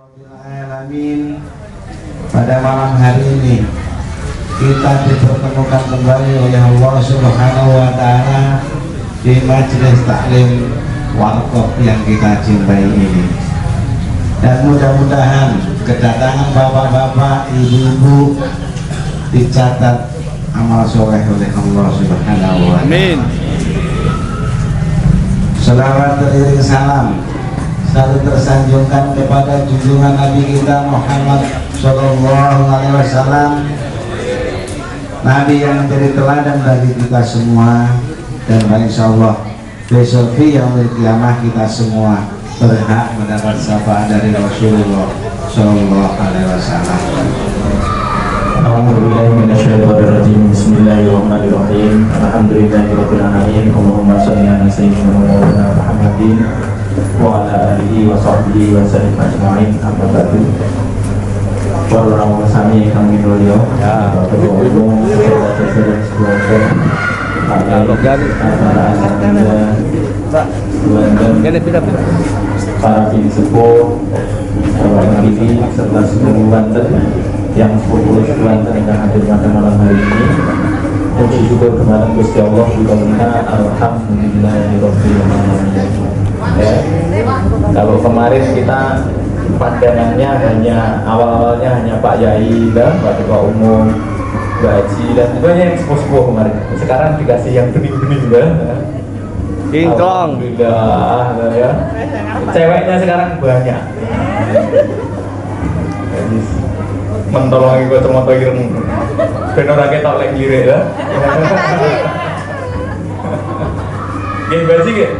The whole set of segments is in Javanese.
Alamin. Pada malam hari ini kita dipertemukan kembali oleh Allah Subhanahu wa Ta'ala di majelis taklim Warkop yang kita cintai ini. Dan mudah-mudahan kedatangan bapak-bapak, ibu-ibu dicatat amal soleh oleh Allah Subhanahu wa Ta'ala. Amin. Selawat teriring salam selalu tersanjungkan kepada junjungan Nabi kita Muhammad Shallallahu Alaihi Wasallam, Nabi yang menjadi teladan bagi kita semua, dan insya Allah besok di yaumil kiamah kita semua berhak mendapat syafaat dari Rasulullah Shallallahu Alaihi Wasallam. A'udzubillahi. Bismillahirrahmanirrahim. Alhamdulillahirabbil alamin. Allahumma shalli ala sayyidina Muhammadin wa ala alihi wa sahbihi wa sallim ajma'in. Amma ba'du. Para rawuh sami ingkang minulya, Bapak Ketua Umum, jajaran sekeluarga, Pak Yai, para asatidzah, Kene pindah-pindah. Para pinisepuh, Bapak Menteri, serta seluruh Banten yang sepupu Banten yang hadir pada malam hari ini. Puji syukur kepada Gusti Allah juga kita, alhamdulillahirabbil alamin. Ya. Kalau kemarin kita pandangannya hanya awal-awalnya hanya Pak Yai dan Pak Ketua Umum, Mbak Haji, dan pokoknya yang sepuh-sepuh kemarin. Sekarang dikasih yang bening-bening dah. Kinclong. Alhamdulillah ya. Ceweknya sekarang banyak. Jadi mentolongi kacamata ireng. Ben ora ketok lek lirik ya. Nggih, Mbak Haji nggih?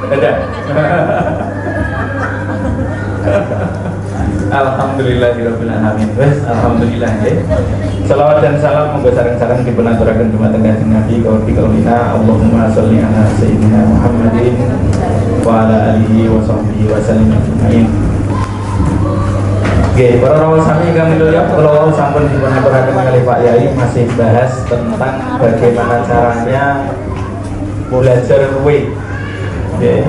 Ada. Alhamdulillahirabbil alamin. Wes alhamdulillah nggih. Salawat dan salam monggo sareng-sareng dipun aturaken dumateng Kanjeng Nabi kaulina. Allahumma sholli ala sayyidina Muhammadin wa ala alihi wa sahbihi wa sallim ajmain. Oke, para rawuh sami ingkang minulya, kula wau sampun dipun aturaken kalih Pak Yai masih bahas tentang bagaimana caranya belajar luwe. Oke.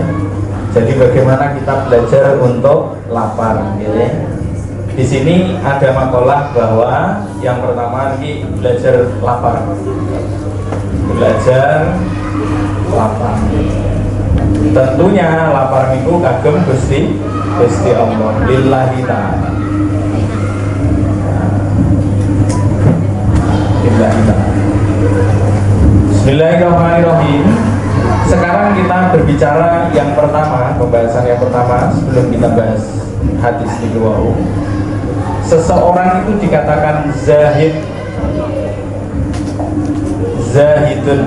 Jadi bagaimana kita belajar untuk lapar, gitu ya. Di sini ada makalah bahwa yang pertama ini belajar lapar. Belajar lapar. Tentunya lapar niku kagem Gusti Gusti Allah, lillahi ta'ala. Lillahi ta'ala. Bismillahirrahmanirrahim. Sekarang kita berbicara yang pertama, pembahasan yang pertama sebelum kita bahas hadis niku wau. Seseorang itu dikatakan zahid, zahidun,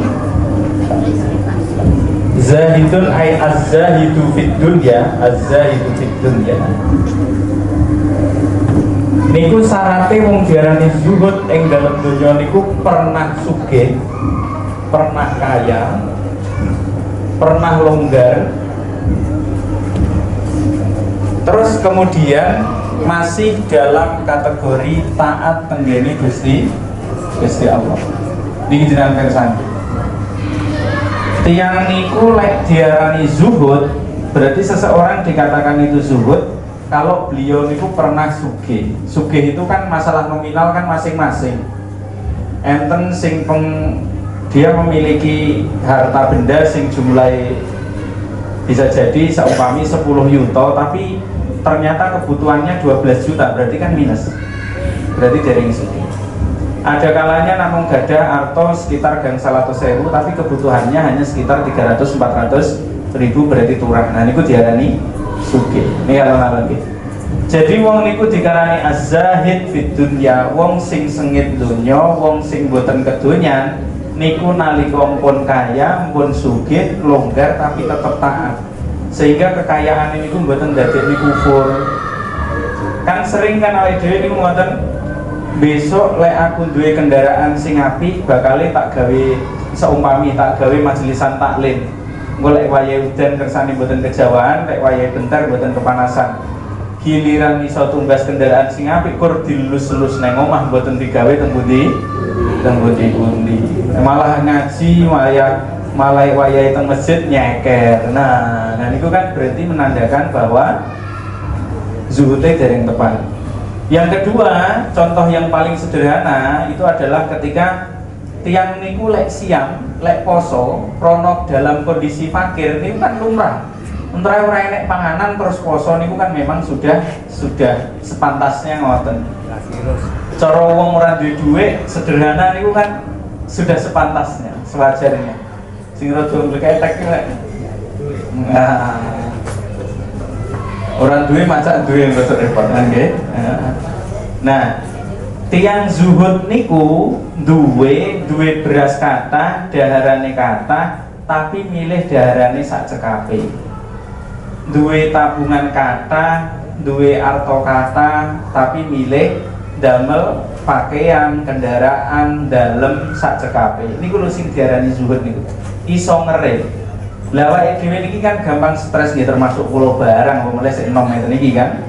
zahidun ay az-zahidu fid dunya, az-zahidu fid dunya. Niku syarate wong diarani zuhud ing dalem donya niku pernah sugih, pernah kaya, pernah longgar, terus kemudian masih dalam kategori taat tenggene Gusti Gusti Allah. Niki jenengan pirsani. Tiyang niku lek diarani zuhud, berarti seseorang dikatakan itu zuhud kalau beliau niku pernah sugih. Sugih itu kan masalah nominal kan masing-masing. Enten sing dia memiliki harta benda sing jumlah bisa jadi seumpami 10 yuto, tapi ternyata kebutuhannya 12 juta, berarti kan minus, berarti dereng sugih. Ada kalanya namung gadah arto sekitar gangsal atus ewu, tapi kebutuhannya hanya sekitar 300-400 ribu, berarti turah. Nah, niku diarani sugih. Ini alon-alon nggih. Jadi wong niku dikarani az-zahid fid dunya, wong sing sengit donya, wong sing boten kedonyan niku nalika pun kaya, pun sugih, longgar, tapi tetep taat. Sehingga kekayaan ini niku mboten ndadekne kufur. Kan sering kan awake dhewe niku ngoten, besok lek aku duwe kendaraan sing apik bakale tak gawe, seumpami tak gawe majelisan taklim. Engko lek wayahe udan kersane mboten kejauhan, lek wayahe bentar mboten kepanasan. Giliran iso tumbas kendaraan sing apik kur dilus-lus neng omah, mboten digawe teng pundi? Teng pundi-pundi. Malah ngaji wayah malah wayahe teng masjid nyeker. Nah, nah niku kan berarti menandakan bahwa Zuhudnya dereng tepat. Yang kedua, contoh yang paling sederhana itu adalah ketika tiang niku lek siam, lek poso, krono dalam kondisi fakir niku kan lumrah. Entah ora enek panganan terus poso niku kan memang sudah sepantasnya ngoten. Cara wong ora duwe dhuwit sederhana niku kan sudah sepantasnya, sewajarnya. Sing rada ngleketek iki lek. Nah, orang duwe macak duwe yang rada repot kan nggih. Nah, tiang zuhud niku duwe duwe beras kathah, daharane kathah, tapi milih daharane sak cekape. Duwe tabungan kathah, duwe arto kathah, tapi milih damel pakaian, kendaraan, dalem sak cekape. Niku lho sing diarani zuhud niku. Iso ngerem. Lah, awake dhewe niki kan gampang stres nggih, termasuk kula barang, mulai sik enom ngeten iki kan.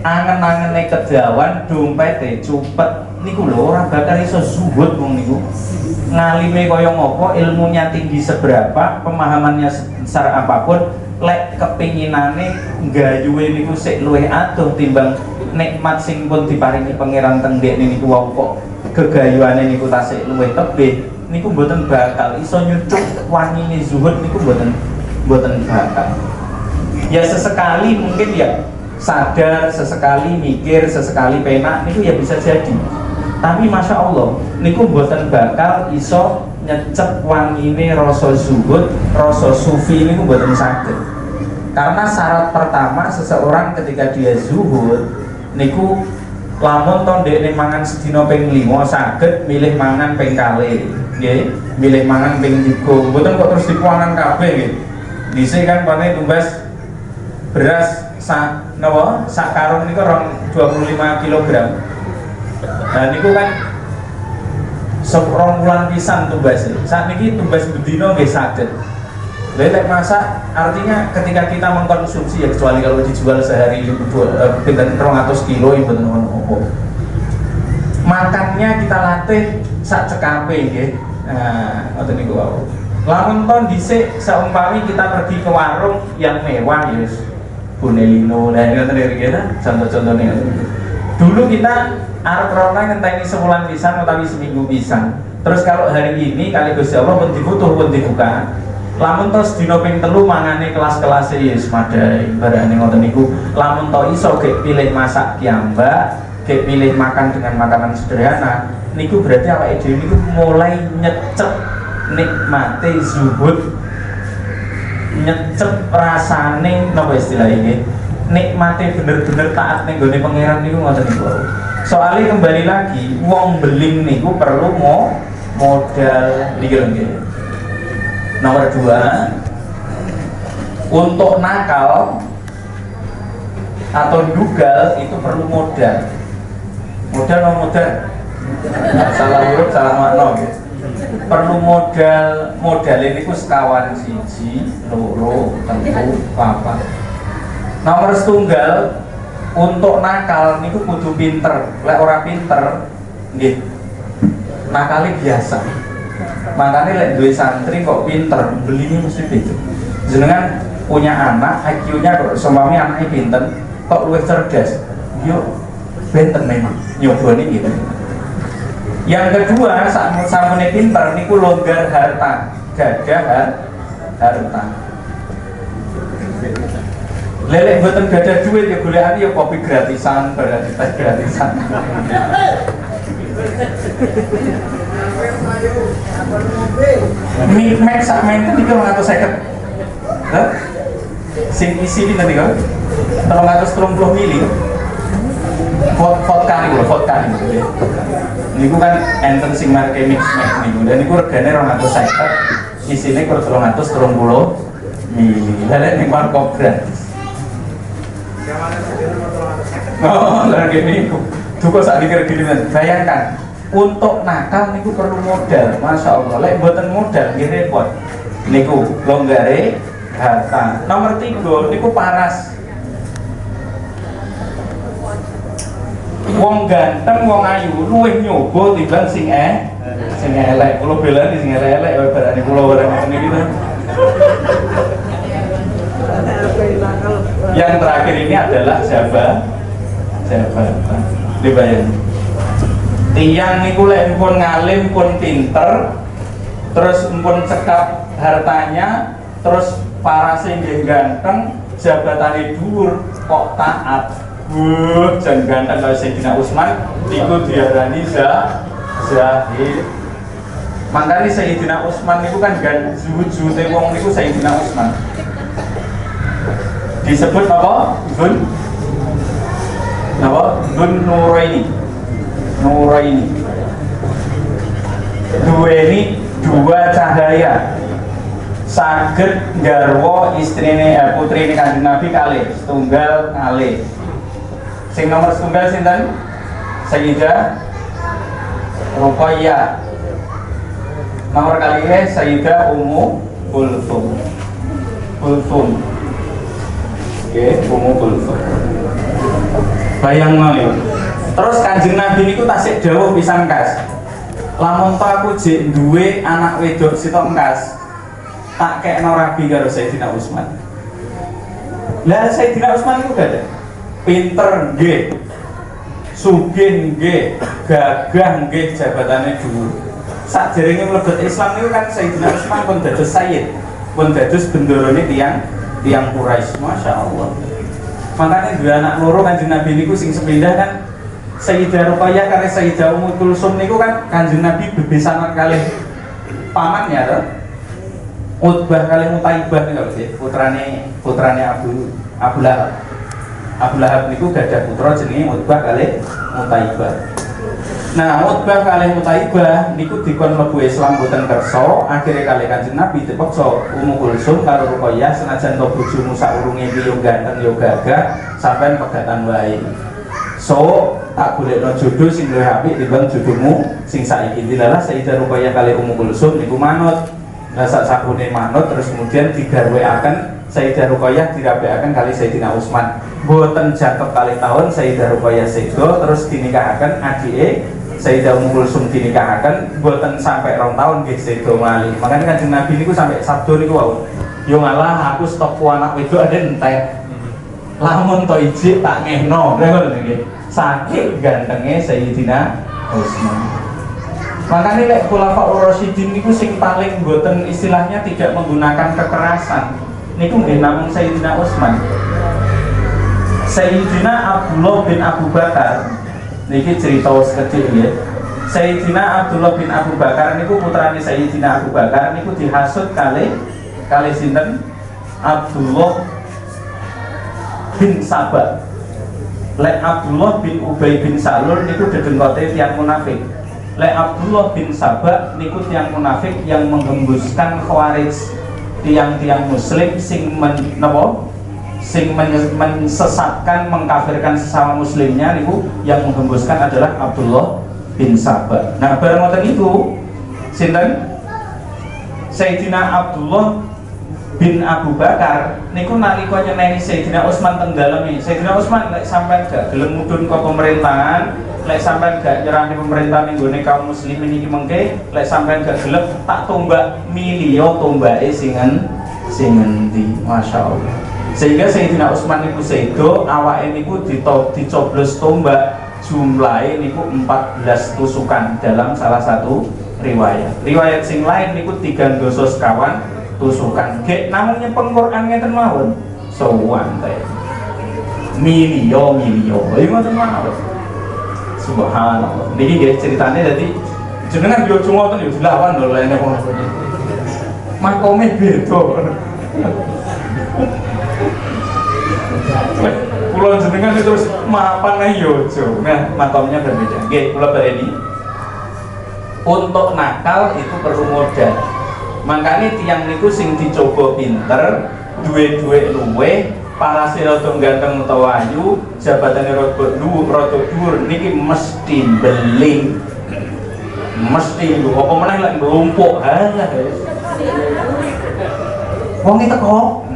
Angen-angene kedawan, dompete cupet niku lho ora bakal iso zuhud wong niku. Ngalime kaya ngopo, ilmunya tinggi seberapa, pemahamannya sebesar apapun, lek kepinginane gayuhe niku sik luwih adoh timbang nikmat sing pun diparingi Pangeran teng ndekne niku wau, kok gegayuhane niku tasik luwih tebih, niku mboten bakal iso nyucuk wangine zuhud niku, mboten mboten bakal. Ya sesekali mungkin ya sadar, sesekali mikir, sesekali penak niku ya bisa jadi, tapi masya Allah niku mboten bakal iso nyecep wangine rasa zuhud, rasa sufi niku mboten saged. Karena syarat pertama seseorang ketika dia zuhud niku lamun to ndekne mangan sedina ping 5, saged milih mangan ping kalih nggih, milih mangan ping 3, mboten kok terus dipangan kabeh nggih. Dhisik kan paling tumbas beras sak napa, sak karung niku rong 25 kg. Nah, niku kan 2 bulan pisan tumbas. Saat niki tumbas bedino nggih saged. Lha lek masak, artinya ketika kita mengkonsumsi ya, kecuali kalau dijual sehari pinten 200 kilo ya mboten apa. Makannya kita latih sak cekape nggih. Nah, ngoten niku wau. Lamun ton dhisik seumpami kita pergi ke warung yang mewah ya wis Bonelino, nah ngoten niku nggih, contoh-contohnya ngoten niku. Dulu kita arep rono ngenteni sebulan pisan utawi seminggu pisan. Terus kalau hari ini kalih Gusti Allah pun dibutuh pun dibuka. Lamun tos dina ping 3 mangane kelas-kelas ya wis madai barane ngoten niku. Lamun to iso gek pilih masak kiambak, gek pilih makan dengan makanan sederhana, niku berarti awake dhewe niku mulai nyecep nikmate zuhud, nyecep rasane napa istilah ini, nikmate bener-bener taat ning gone Pangeran niku ngoten niku. Soalnya kembali lagi, wong beling niku perlu modal niki lho nggih. Nomor 2, untuk nakal atau dugal itu perlu modal. Modal atau modal? Salah huruf, salah makna gitu. Perlu modal, modal ini ku sekawan, siji, loro, telu, papat. Nomor setunggal, untuk nakal niku kudu pinter. Lek ora pinter, nggih nakale biasa. Makanya lek duwe santri kok pinter, belinya mesti beda. Jenengan punya anak, IQ-nya kok seumpami anaknya pinter, kok luwih cerdas, yo benten memang nyobone gitu. Yang kedua, saat sampune pinter niku longgar harta, gadah harta. Lek mboten gadah duit ya golekane ya kopi gratisan, berarti teh gratisan. Mix sak menten iki 250. Hah? Sing isi pinten niku? 330 mili. Vodka niku lho, vodka niku. Niku kan enten sing merke Mix Max niku. Dan niku regane 250, isine kur 330 mili. Lah lek ning warkop gratis. Oh, lah gini duka sak dikira gini. Bayangkan, untuk nakal niku perlu modal, masya Allah. Lek mboten modal nggih repot. Niku longgare harta. Nomor 3 niku paras. Wong ganteng, wong ayu luwih nyoba timbang sing elek. Kula belani sing elek-elek wae barane kula barang ngene iki to. Yang terakhir ini adalah jabatan. Dibayar. Tiyang niku lek pun ngalim, pun pinter, terus pun cekap hartanya, terus parase nggih ganteng, jabatane dhuwur, kok taat. Wuh, jan ganteng kaya Sayyidina Utsman niku diarani zahid. Makanya Sayyidina Utsman niku kan gan zuhud-zuhude wong niku Sayyidina Utsman. Disebut apa? Zun apa? Dzun Nuraini. Nuraini. Duweni dua cahaya. Saged garwa istrine putrine Kanjeng Nabi kalih, setunggal kalih. Sing nomor setunggal sinten? Sayyidah Ruqayyah. Nomor kalih Sayyidah Ummu Kulsum. Kulsum. Oke, Ummu Kulsum. Bayang nih. Terus Kanjeng Nabi niku tasik dawuh pisan, Kas. Lamun to aku jek duwe anak wedok sitok engkas, tak kekno rabi karo Sayyidina Utsman. Lah, Sayyidina Utsman niku gak ada. Pinter nggih. Sugih nggih, gagah nggih, jabatane dhuwur. Sakderenge mlebet Islam niku kan Sayyidina Utsman pun dados sayyid, pun dados bendorone tiyang tiyang Quraisy. Masya Allah. Makanya dua anak loro Kanjeng Nabi niku sing sepindah kan Sayyidah Ruqayyah kalih Sayyidah Ummu Kulsum niku kan Kanjeng Nabi bebesanan kalih pamannya toh. Utbah kalih Utaibah niku lho, putrane putrane Abu Abu Lahab. Abu Lahab niku gadah putra jenenge Utbah kalih Utaibah. Nah, Utbah kalih Utaibah niku dikon mlebu Islam boten kersa, akhirnya kalih Kanjeng Nabi dipaksa, Ummu Kulsum karo Ruqayyah senajan to bojomu saurunge yo ganteng yo gagah, sampean pegatan wae. So, tak golekno jodoh sing luwih apik timbang jodohmu sing saiki. Dilalah Sayyidah Ruqayyah kalih Ummu Kulsum niku manut. Lah, sak sampune manut, terus kemudian digarwekaken Sayyidah Ruqayyah, dirabekaken kalih Sayyidina Utsman. Boten jangkep 2 tahun Sayyidah Ruqayyah sedo, terus dinikahaken adike Sayyidah Ummu Kulsum, dinikahaken boten sampai 2 tahun nggih sedo malih. Makanya Kanjeng Nabi niku sampai sabdo niku wau. Yo ngalah, aku stokku anak wedok ada entek. Lamun to ijik tak ngehno. Ngono nggih. Saking gantengnya Sayyidina Utsman. Makanya lek Khulafaur Rasyidin niku sing paling boten, istilahnya tidak menggunakan kekerasan niku nggih namung Sayyidina Utsman. Sayyidina Abdullah bin Abu Bakar niki cerita sekedhik nggih. Sayyidina Abdullah bin Abu Bakar niku putrane Sayyidina Abu Bakar niku dihasut kalih kalih sinten? Abdullah bin Sabah. Lek Abdullah bin Ubay bin Salul niku dedengkote tiyang munafik. Lek Abdullah bin Sabah niku tiyang munafik yang menghembuskan khawarij, tiyang-tiyang muslim sing napa? Sing mensesatkan, mengkafirkan sesama muslimnya niku yang menghembuskan adalah Abdullah bin Sabah. Nah, bareng ngoten itu sinten? Sayyidina Abdullah bin Abu Bakar niku nalika nyeneni Sayyidina Utsman teng daleme. Sayyidina Utsman, lek sampean gak gelem mudhun ke pemerintahan, lek sampean gak nyerahne pemerintahan ning gone kaum muslimin iki mengke, lek sampean gak gelem tak tombak miliyo tombake sing ngendi. Masya Allah. Sehingga Sayyidina Utsman niku sedo, awake niku dicoblos tombak jumlahe niku 14 tusukan dalam salah satu riwayat. Riwayat sing lain niku 39 tusukan. Gek namung nyepeng Quran ngeten mawon. Sowan teh. Miliyo miliyo. Iku ngoten mawon. Subhanallah. Niki nggih ceritane, dadi jenengan yo aja ngoten, yo dilawan lho lene wong. Makome beda. Kula jenengan itu terus mapan ae yo aja. Nah, makomnya berbeda. Nggih, kula baleni. Untuk nakal itu perlu modal. Makanya tiyang niku sing dicoba pinter, duwe-duwe luwe, parase rada ganteng utawa ayu, jabatane rada dhuwur, rada dhuwur niki mesti beling. Mesti lho, apa meneh lek mlumpuk. Halah. Wong iki teko.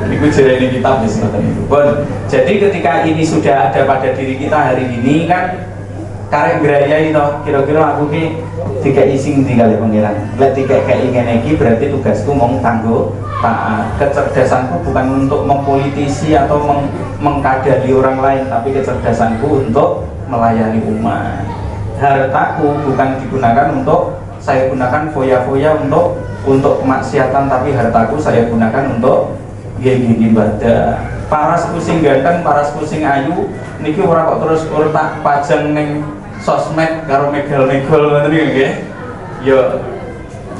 Niku jerene kitab wis ngoten niku. Bon, jadi ketika ini sudah ada pada diri kita hari ini kan karek ngrayai toh, kira-kira aku ki Dikai sing ndi kali Pangeran. Lek dikeki ngene iki berarti tugasku mung tanggo taat. Kecerdasanku bukan untuk mempolitisi atau mengkadali orang lain, tapi kecerdasanku untuk melayani umat. Hartaku bukan digunakan untuk saya gunakan foya-foya untuk kemaksiatan, tapi hartaku saya gunakan untuk nggih ibadah. Parasku sing ganteng, parasku sing ayu niki ora kok terus ora tak pajang ning sosmed karo megal-megol ngoten niku nggih. Yo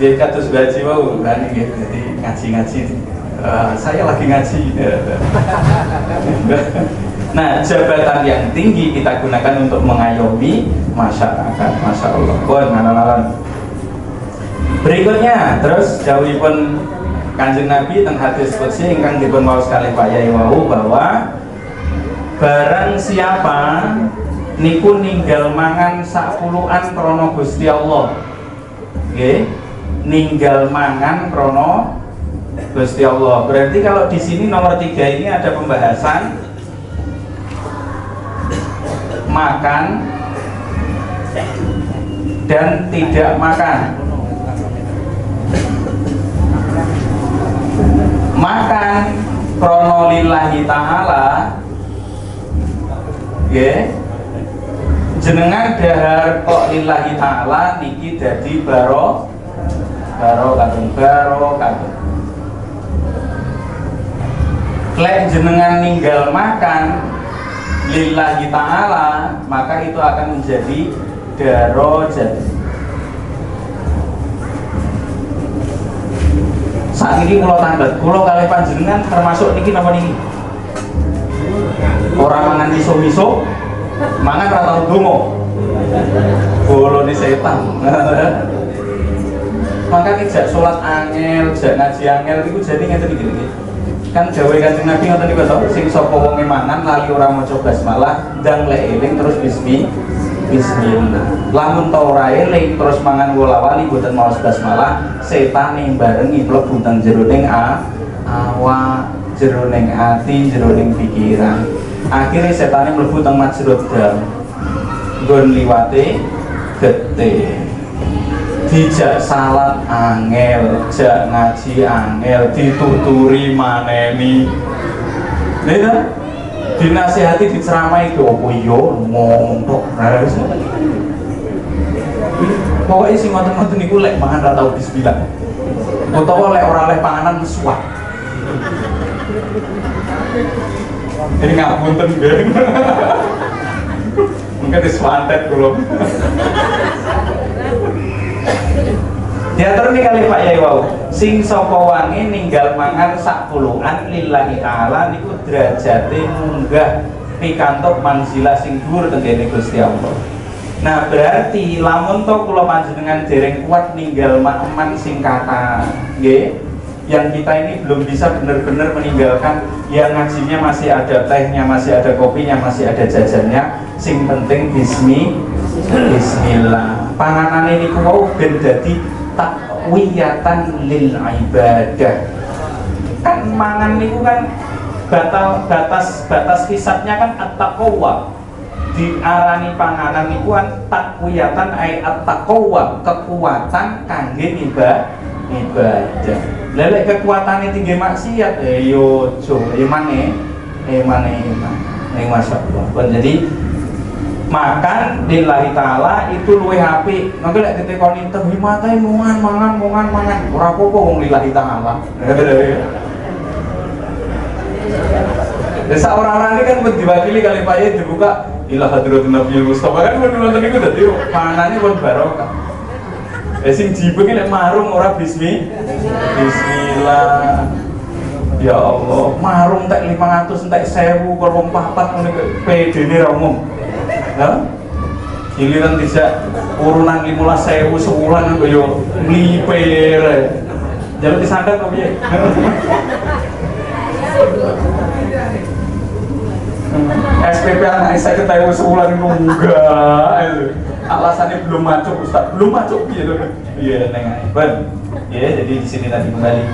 dia kados baji wau kan nggih, jadi ngaji-ngaji. Saya lagi ngaji. Nah, jabatan yang tinggi kita gunakan untuk mengayomi masyarakat. Masya Allah. Pun alon-alon. Berikutnya, terus dawuhipun Kanjeng Nabi teng hadis qudsi ingkang dipun waos kalih Pak Yai wau bahwa barang siapa niku ninggal mangan sak pulukan krana Gusti Allah. Nggih, ninggal mangan krana Gusti Allah. Berarti kalau di sini nomor 3 ini ada pembahasan makan dan tidak makan. Makan krono lillahi ta'ala, nggih. Jenengan dahar kok lillahi ta'ala niki dadi barokatun barokatun. Lek jenengan ninggal makan lillahi ta'ala, maka itu akan menjadi darajat. Saat ini kula tanglet, kula kalih panjenengan termasuk niki napa niki? Ora mangan miso-miso, mangan ora tau donga. Bolone setan. Maka jak salat angel, jak ngaji angel niku jadi ngeten iki niki. Kan dawuhe Kanjeng Nabi ngoten niku to, sing sapa wonge mangan lali ora maca basmalah, ndang lek eling terus bismillah. Lamun ta ora eling terus mangan wola-wali boten maos basmalah, setane barengi mlebu teng jero ning awak, jero ning ati, jero ning pikiran. Akhire setane mlebu teng majrud dam. Nggon liwate getih. Dijak salat angel, jak ngaji angel, dituturi maneni. Lha ta? Dinasihati, diceramai itu opo iya ngomong tok. Nah, wis ngoten iki. Pokoke sing ngoten-ngoten niku lek mangan ra tau bismillah. Utawa lek ora leh panganan mesuah. Ini ngapunten nggih. Mungkin diswantet kula. Diatur nih kali Pak Yai wau. Sing sapa wangi ninggal mangan sak puluhan lillahi ta'ala niku derajate munggah pikantuk manzilah sing dhuwur teng kene Gusti Allah. Nah, berarti lamun to kula panjenengan dereng kuat ninggal maeman sing kathah, nggih. Yang kita ini belum bisa benar-benar meninggalkan, yang ngajinya masih ada tehnya, masih ada kopinya, masih ada jajannya, sing penting bismillah. Panganane niku wau ben dadi takwiyatan lil ibadah. Kan mangan niku kan batas hisabnya kan at-taqwa. Diarani panganan niku kan takwiyatan ai at-taqwa, kekuatan kangge ibadah. Lha lek kekuatane tinggi maksiat, yo aja emane emane eman. Ning masyaallah. Bon, jadi makan lillahi ta'ala itu luwih apik. Mangke lek ditekoni teng matae mangan mangan mangan mangan, ora apa-apa wong lillahi ta'ala. Desa orang-orang ini kan pun diwakili kali Pak Yai dibuka ila hadratin Nabi Mustafa kan pun nonton niku dadi panganane pun barokah. Sing jibeng lek marung ora bismillah. Ya Allah, marung tek 500 entek 1000 karo wong papat ngene PD-ne ra umum. Hah? Giliran dijak urunan 15.000 sewulan kok yo mliper. Jaluk disantet kok piye? SPP anak 50.000 sewulan iku enggak. Alasannya belum macuk Ustaz, belum macuk piye to? Iya, neng ae. Bon. Ya, jadi di sini tadi kembali.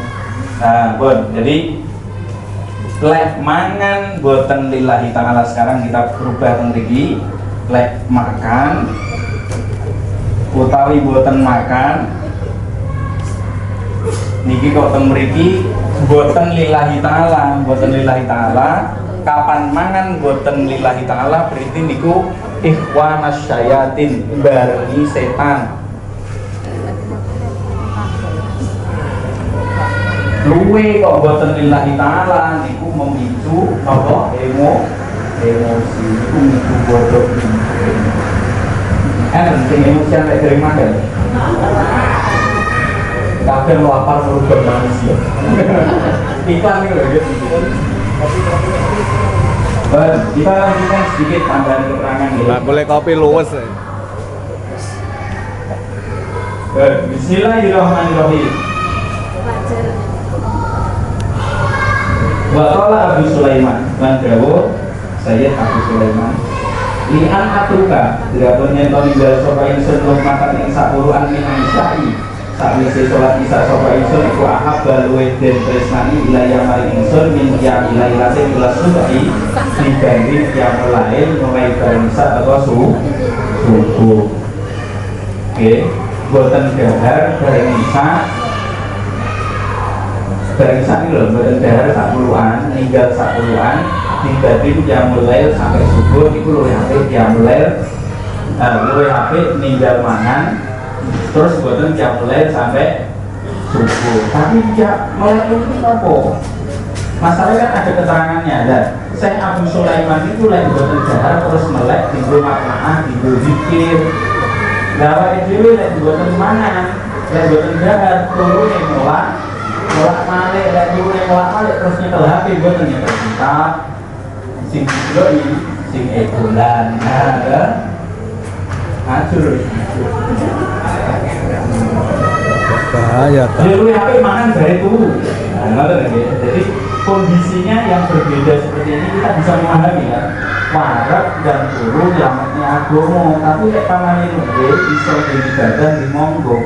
Nah, bon, jadi lek mangan boten lillahi ta'ala, sekarang kita berubah teng mriki. Lek makan Utawi boten makan niki kok teng mriki boten lillahi ta'ala, boten lillahi ta'ala. Kapan mangan boten lillahi ta'ala berarti niku ikhwanas syayatin, barengi setan. Luwe kok boten lillahi ta'ala niku memicu apa? Emosi, niku micu bodoh. Sing emosi sampai dereng makan. Kabeh lapar merubah manusia. Iklan niku lho gitu. Kita lanjutkan sedikit tambahan keterangan ya. Lah boleh kopi luwes. Bismillahirrahmanirrahim. Wa qala Abu Sulaiman lan dawuh Sayyid Abu Sulaiman li'an atruka dirapun yen to ninggal sapa ingsun makan ing sapuruan min isya'i sakwise salat isya sapa ingsun iku ahabba luwih den tresnani ilaya maring ingsun min qiyamil lailatin ila subhi dibanding qiyamul lail mulai bareng isya atau subuh. Oke, boten dahar bareng isya. Bareng isya niku lho boten dahar sapuluhan, ninggal sapuluhan dibanding qiyamul lail sampai subuh niku luwih apik qiyamul lail, luwih apik ninggal mangan terus boten qiyamul lail sampai subuh. Tapi ya melek itu apa? Masalahnya kan ada keterangannya ada. Syekh Abu Sulaiman itu lek boten dahar terus melek dinggo maknaah, dinggo zikir. Lah awake dhewe lek boten mangan, lek boten dahar turune molak molak-malik, lek turune molak-malik terus nyetel HP boten nyetel kitab. Sing dideloki sing egolan. Nah, hancur. Bahaya ta. Ya luwih apik mangan bare turu. Nah, ngoten nggih. Jadi kondisinya yang berbeda seperti ini kita bisa memahami ya. Wareg dan turu nyelametne agama, tapi lek pamane luwe iso ibadah di monggo.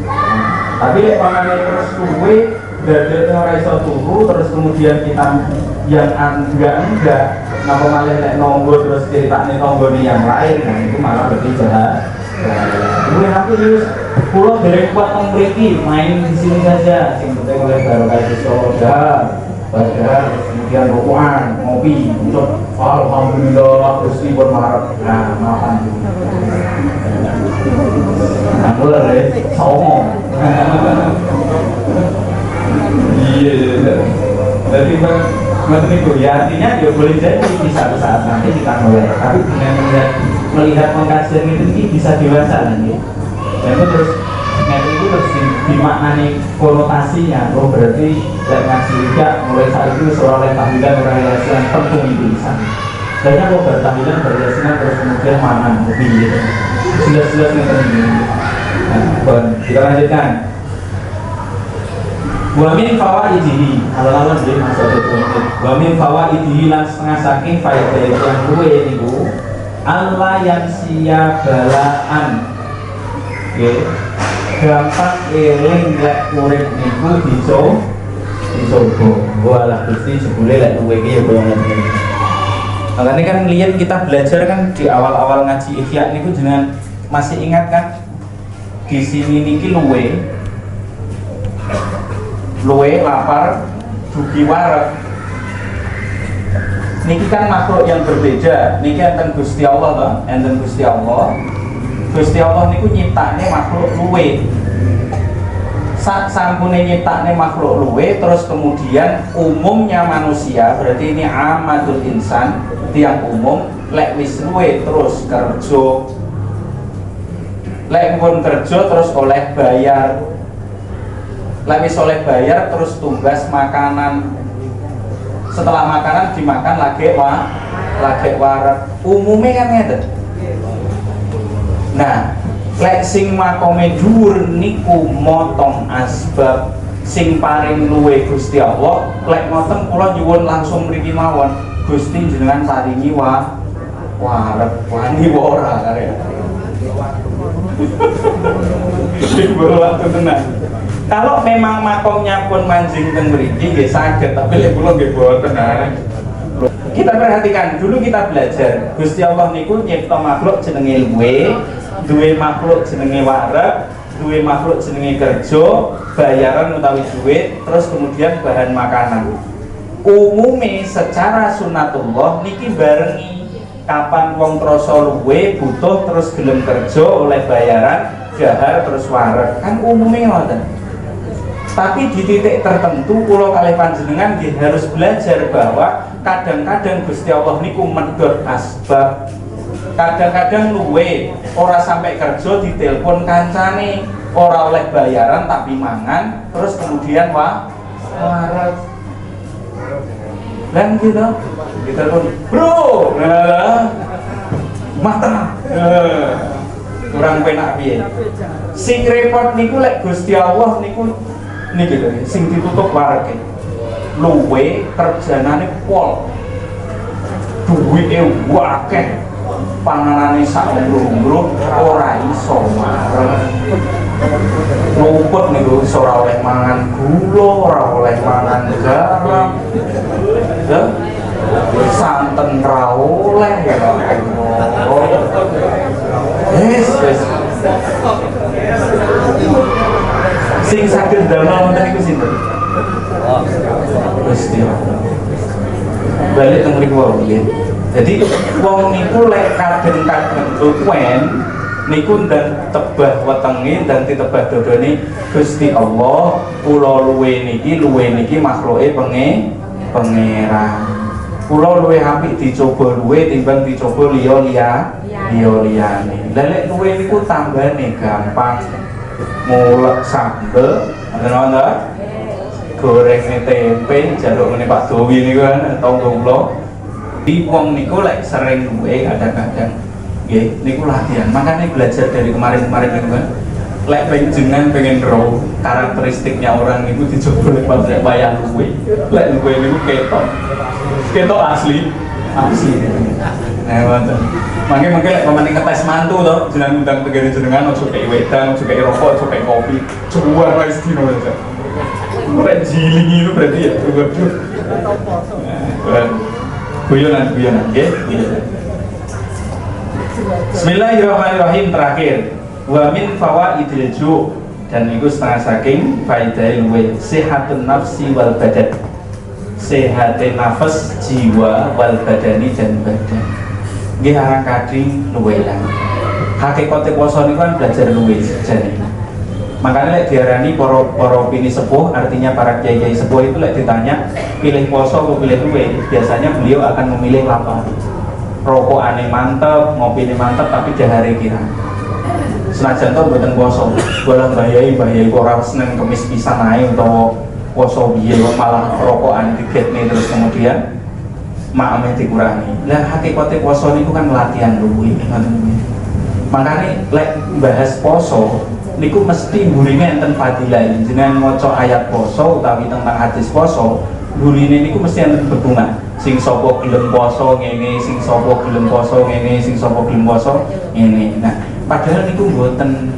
Nah, tapi lek pamane terus luwe dadekne ora iso turu terus kemudian kita yang enggak napa malah lek nonggo terus ceritane tanggane yang lain, nah itu malah berarti jahat. Luwih apik wis kula dereng kuat teng mriki, main di sini saja. Sing penting oleh barokah iso dahar, badar, kemudian rokokan, ngopi, ucap alhamdulillah Gusti pun marep. Nah, makan. Nah, kula lho songo. Iya, iya. Jadi bang, ngoten niku ya artinya ya boleh jadi di satu saat nanti kita mulai, tapi dengan melihat pengkajian itu ini bisa dewasa nanti. Dan itu terus ngeten itu terus dimaknani konotasinya. Oh berarti lek ngaji juga mulai saat itu wis ora oleh tahlilan ora oleh yasinan penting itu bisa. Kayaknya kok bertahlilan beryasinan terus kemudian mangan kopi gitu. Jelas-jelas ngeten ini. Nah, bon, kita lanjutkan. Wa min fawaidihi, alon-alon nggih masuk ada 2 menit. Wa min fawaidihi lan setengah saking faedah yang luwe niku Allah yang sia balaan. Nggih. Gampang eling lek urip niku dicoba. Walah Gusti jebule lek luwe iki ya koyo ngene iki. Makanya kan lihat kita belajar kan di awal-awal ngaji Ihya niku jenengan masih ingat kan di sini niki luwe luwe lapar dugi wareg. Niki kan makhluk yang berbeda. Niki enten Gusti Allah toh, enten Gusti Allah. Gusti Allah niku nyiptakne makhluk luwe. Sak sampune nyiptakne makhluk luwe terus kemudian umumnya manusia berarti ini amatul insan tiang umum lek wis luwe terus kerja, lek pun kerja terus oleh bayar, lek wis oleh bayar terus tumbas makanan, setelah makanan dimakan lagi wah lagi wareg, umumnya kan ngeten. Nah lek sing makome dhuwur niku motong asbab sing paring luwe Gusti Allah. Lek ngoten kula nyuwun langsung mriki mawon Gusti jenengan paringi wa wareg wani ora kare. Ibu waktu tenang. Kalau memang makomnya pun manjing teng mriki nggih saged, tapi lek kula nggih boten. Kita perhatikan dulu, kita belajar Gusti Allah niku nyipta makhluk jenenge luwe. Duwe makhluk jenenge wareg, duwe makhluk jenenge kerja, bayaran utawi duit, terus kemudian bahan makanan. Umume secara sunatullah niki barengi, kapan wong krasa luwe butuh terus gelem kerja oleh bayaran, dahar terus wareg, kan umumnya ngoten. Tapi di titik tertentu kula kalih panjenengan nggih harus belajar bahwa kadang-kadang Gusti Allah niku medhot asbab. Kadang-kadang luwe ora sampai kerja, ditelepon kancane, ora oleh bayaran tapi mangan, terus kemudian wah, wareg dan gitu ditelepon, "Bro, nah, mata." Eh, kurang penak piye? Sing repot niku lek Gusti Allah niku niki lho, sing ditutup warege. Luwe kerjanane pol, duwite akeh, panganane sak umbruh-umbruh, ora iso wareg. Luput niku, ora oleh mangan gula, ora oleh mangan garam ya, santen ra oleh. Ya Allah, yes yes, sing saged damel wonten niku sinten? Gusti Allah. Balik teng mriku wau nggih. Jadi wong niku lek kadeng-kadeng tuwen niku dan tebah wetenge dan ditebah dodone, "Gusti Allah, kula luwe niki, luwe niki makhluke pangeran. Kula luwe apik dicoba luwe timbang dicoba liya liya liya liyane." Lah, lek luwe niku tambane gampang, ngulek sambel ngoten to, goreng tempe, jaluk ngene Pak Dowi niku kan tangga kula. Di wong niku lek sering luwe kadang-kadang nggih niku latihan. Makanya belajar dari kemarin-kemarin niku kan, lek penjenengan pengen ro karakteristiknya orang niku dicoba lek pas lek wayah luwe. Lek luwe niku ketok ketok asli asli. Nah, ngoten. Mangke mangke lek pamane ngetes mantu to, jenengan undang tegene jenengan, aja kei wedang, aja kei rokok, aja kei kopi. Cuan wae sedino aja. Lek jilingi itu berarti ya, waduh. Nah, guyonan guyonan nggih, guyonan. Bismillahirrahmanirrahim, terakhir. ومن فوائد الجوع, dan itu setengah saking faidah luwe, صحة النفس والبدن. Sehate nafas jiwa, والبدن dan badan. Nggih arang kading luwe lah. Hakikate poso niku kan belajar luwe jane. Makanya lek diarani para para pinisepuh, artinya para kiai-kiai sepuh itu, lek ditanya pilih poso atau pilih luwe, biasanya beliau akan memilih lapar. Rokokane mantep, ngopine mantep, tapi dahare kira. Senajan to mboten poso, bolah Mbah Yai, Mbah Yai kok ora Senin Kemis pisan ae utawa poso piye kok malah rokokane digetne terus kemudian maeme dikurangi. Lah, hakikate poso niku kan latihan luwe, ngoten kuwi. Makanya lek bahas poso niku mesti mburine enten fadilah. Jenengan maca ayat poso utawi tentang hadis poso, mburine niku mesti enten bebungah. Sing sapa gelem poso ngene, sing sapa gelem poso ngene, sing sapa gelem poso ngene. Nah, padahal niku mboten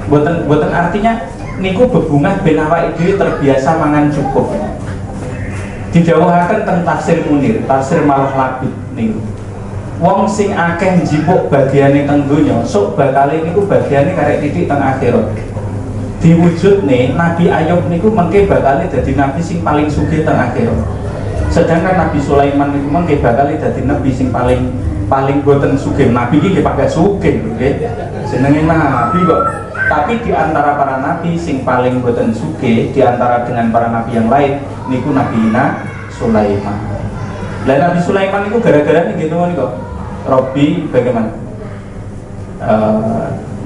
mboten mboten, artinya niku bebungah ben awake dhewe terbiasa mangan cukup. Didhawuhaken teng tafsir Munir, tafsir Malah Labid niku. Wong sing akeh njipuk bagiane teng donya, sok bakale niku bagiane karek titik teng akhirat. Diwujudne Nabi Ayub niku mengke bakale dadi nabi sing paling sugih teng akhirat. Sedangkan Nabi Sulaiman niku mengke bakale dadi nabi sing paling paling boten sugih. Nabi iki nggih pakai sugih nggih. Jenenge nabi kok. Tapi di antara para nabi sing paling boten sugih di antara dengan para nabi yang lain niku Nabi Sulaiman. Lah, Nabi Sulaiman niku gara-gara nih gitu nih kok. رب bagaimana?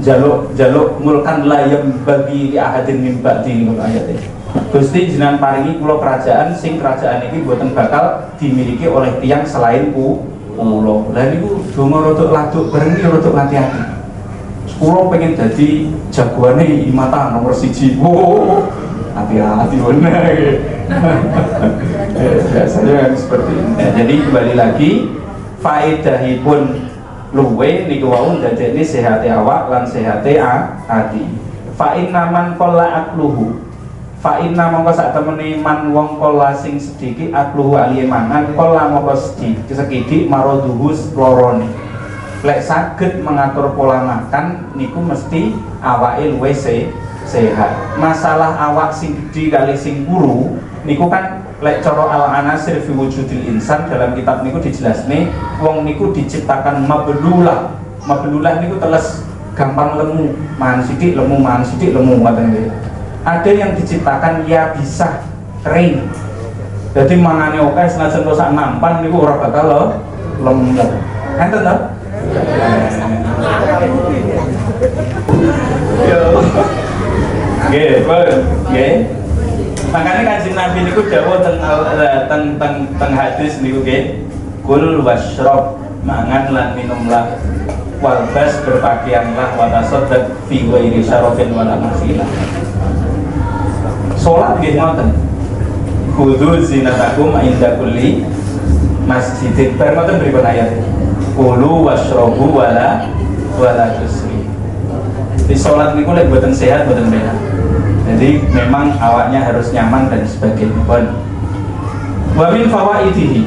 Jaluk jaluk ملكا لا ينبغي لأحد من بعدي niku ayatnya. Gusti, jenengan paringi kula kerajaan sing kerajaan iki boten bakal dimiliki oleh tiang selain kula. Lah, niku donga rodok laduk bareng iki rodok hati-hati. Kula pengen jadi jagoane Imata nomor 1. Wow, hati-hati bener. Ya, biasanya kan seperti ini. Nah, jadi kembali lagi, faedahipun luwe niku wau ndadekne sehate awak lan sehate ati. فإن من قل أكله. فإن mongko sak temene من wong قل sing sedikit أكله aliye mangan, قل mongko sedikit sekidik مرضه lorone. Lek saged mengatur pola makan niku mesti awake luwih sehat. Masalah awak sing gedhi kalih sing kuru niku kan lek cara Al Anasir fi Wujudil Insan dalam kitab niku dijelasne wong niku diciptakan mablulah. Mablulah niku teles gampang lemu, mangan sithik lemu, mangan sithik lemu, ngoten nggih. Ada yang diciptakan ya bisa kering. Jadi mangane oke, senajan to sak nampan niku ora bakal lemu. Enten to? Yo. Nggih, pun. Nggih. Makanya Kanjeng Nabi niku dawuh teng teng teng teng hadis niku nggih. Kul wasyrob, mangan lan minumlah, walbas, berpakaianlah, watasaddaq fi ghairi syarafin wala makhilah. Salat nggih ngoten. Khudzu zinatakum inda kulli masjidin. Bar ngoten pripun ayat? Kulu washrobu wala wala tusrifu. Di sholat niku lek mboten sehat mboten penak. Jadi memang awaknya harus nyaman dan sebagainya. Pun. Wa min fawaidihi,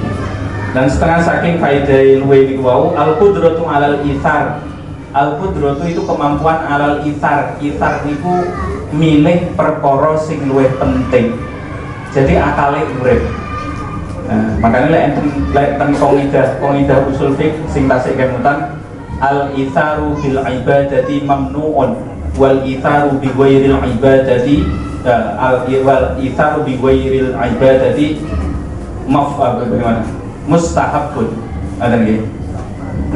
dan setengah saking faedah luwe niku wau, al qudratu alal itsar. Al qudratu itu kemampuan, alal itsar. Itsar niku milih perkara sing luwih penting. Jadi akale urip. Nah, makanya lek enten, lek ten kaidah kaidah usul fiqh sing tasik kemutan, al itsaru bil ibadati mamnuun wal itsaru bi ghairil ibadati al wal itsaru bi ghairil ibadati maf bagaimana, mustahabun ada nggih.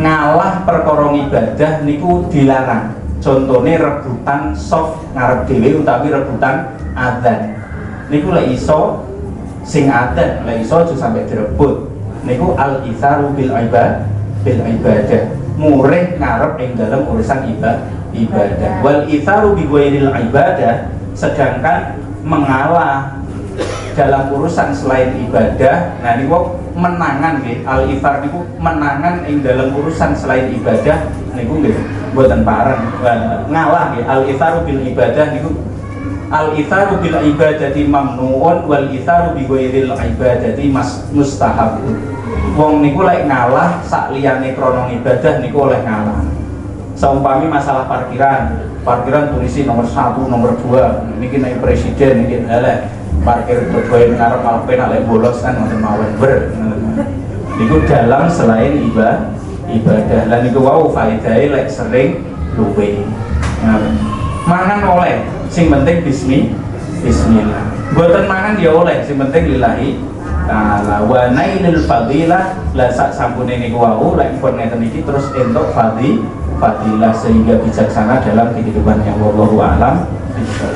Ngalah perkara ibadah niku dilarang, contohnya rebutan shof ngarep dhewe utawi rebutan adzan niku. Lek iso sing adzan, lek iso aja sampai direbut. Niku al itsaru bil ibadah, murih ngarep ing dalam urusan ibadah. Wal itsaru bi ghairil ibadah, sedangkan mengalah dalam urusan selain ibadah, nah niku menangan nggih. Al itsar niku menangan ing dalam urusan selain ibadah niku nggih mboten pareng ngalah nggih. Al itsaru bil ibadah niku, al itsaru bil ibadati mamnuun wal itsaru bi ghairil ibadati mustahabun. Wong niku lek ngalah sak liyane krana ibadah niku oleh ngalah. Seumpami masalah parkiran, parkiran tulisi nomor 1, nomor 2, ini naik presiden ini lek parkir berdua ngarep malah penak, lek bolos kan ngoten mawon ber. Niku dalam selain ibadah. Lan niku wau faedahe lek sering luwe. Nah, mangan oleh, sing penting bismillah. Mboten mangan ya oleh, sing penting lillahi ta'ala. Wa nailil fadilah, lah sak sampune niku wau lek pun ngeten iki terus entuk fadilah sehingga bijaksana dalam kehidupannya. Wallahu a'lam bishawab.